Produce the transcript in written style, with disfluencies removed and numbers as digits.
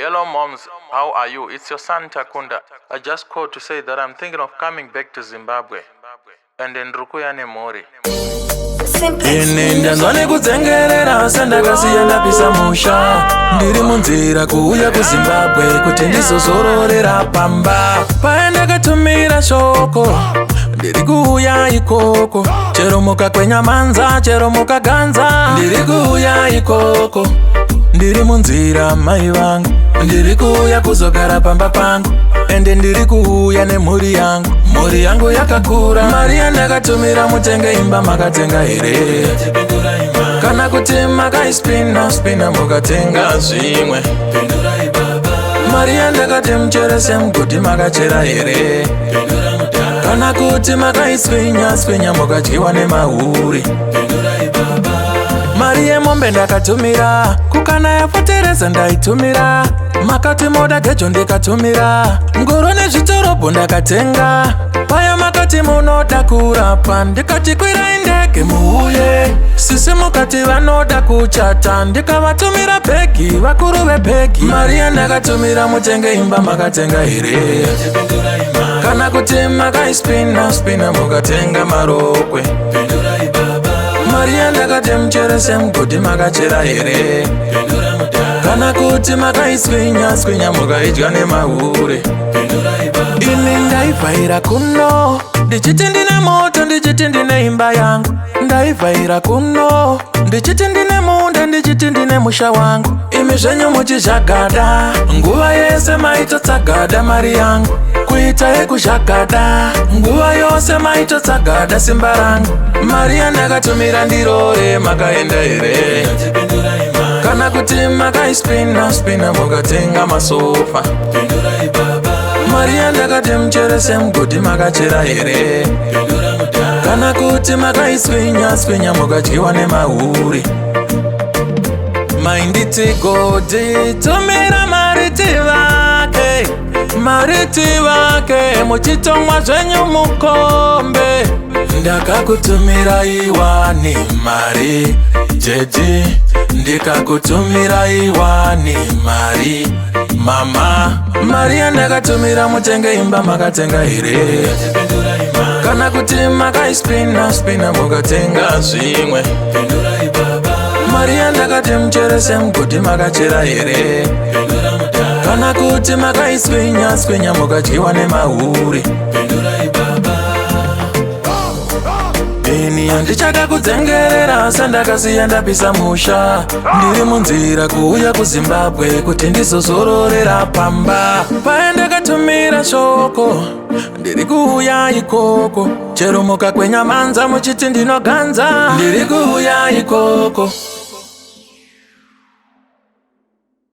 Hello, moms. How are you? It's your son Takunda. I just called to say that I'm thinking of coming back to Zimbabwe. And then ndiri nemhuri. Simplex Ini ndanzwa nekudzengerera, sandakasiya ndapisa musha. Ndiri munzira kuuya kuZimbabwe kuti ndizozororera pamba. Paendakatumira shoko, ndiri kuuya ikoko. Chero mukakwenya manza, chero mukaganza, ndiri kuuya ikoko. Ndiri munzira, mai vangu, ndiri kuuya kuzogara pamba pangu. Ende ndiri kuuya nemhuri yangu, mhuri yangu yakakura. Mari yandakatumira mutenge imba, makatenga here? Kana kuti makaispina spina mukatenga zvimwe? Mari yandakati mucherese mugodhi, makachera here? Kana kuti makaiswinya swinya mukadyiwa nemahuri? Mari yemombe ndakatumira, kukana yafotereza ndaitumira. Makati moda gejo, ndikatumira. Ngoro nezvitorobho ndakatenga. Paya makati munoda kurapa, ndikati kwirai ndege muuye. Sisi mukati vanoda kuchata, ndikavatumira bhegi, vakuru vebhegi. Mari yandakatumira mutenge imba, makatenga here? Kana kuti makaispina spina mukatenga marokwe? Mari yandakati mucherese mugodhi, makachera here? Kana kuti makaiswinya swinya mukaidya nemahure? Ini ndaivhaira kuno ndichiti ndine moto, ndichiti ndine imba yangu. Ndaivhaira kuno ndichiti ndine munda, ndichiti ndine musha wangu. Imi zvenyu muchizhagada nguva yese, maitotsagada mari yangu kuita yekuzhagada. Nguva yose maitotsagada simba rangu. Mari yandakatumira ndirore, makaenda here? Kana kuti makaispina spina mukatenga masofa? Mari yandakati mucherese mugodhi, makachera here? Kana kuti makaiswinya swinya mukadyiwa nemahuri? Mainditi godhi tumira mari tivake, mari tivake, muchitomwa zvenyu mukombe. Ndakakutumira iwani mari, jeji, ndikakutumira iwani mari, mama. Mari yandakatumira mutenge imba, makatenga here? Kana kuti makaispina spina mukatenga zvimwe? Mari yandakati mucherese mugodhi, makachera here? Kana kuti makaiswinya swinya mukadyiwa nemahuri? Ini handichada kudzengerera, sandakasiya ndapisa musha. Ndiri munzira kuuya kuZimbabwe kuti ndizozororera pamba. Paendakatumira shoko, ndiri kuuya ikoko. Chero mukakwenya manza muchiti ndinoganza, ndiri kuuya ikoko.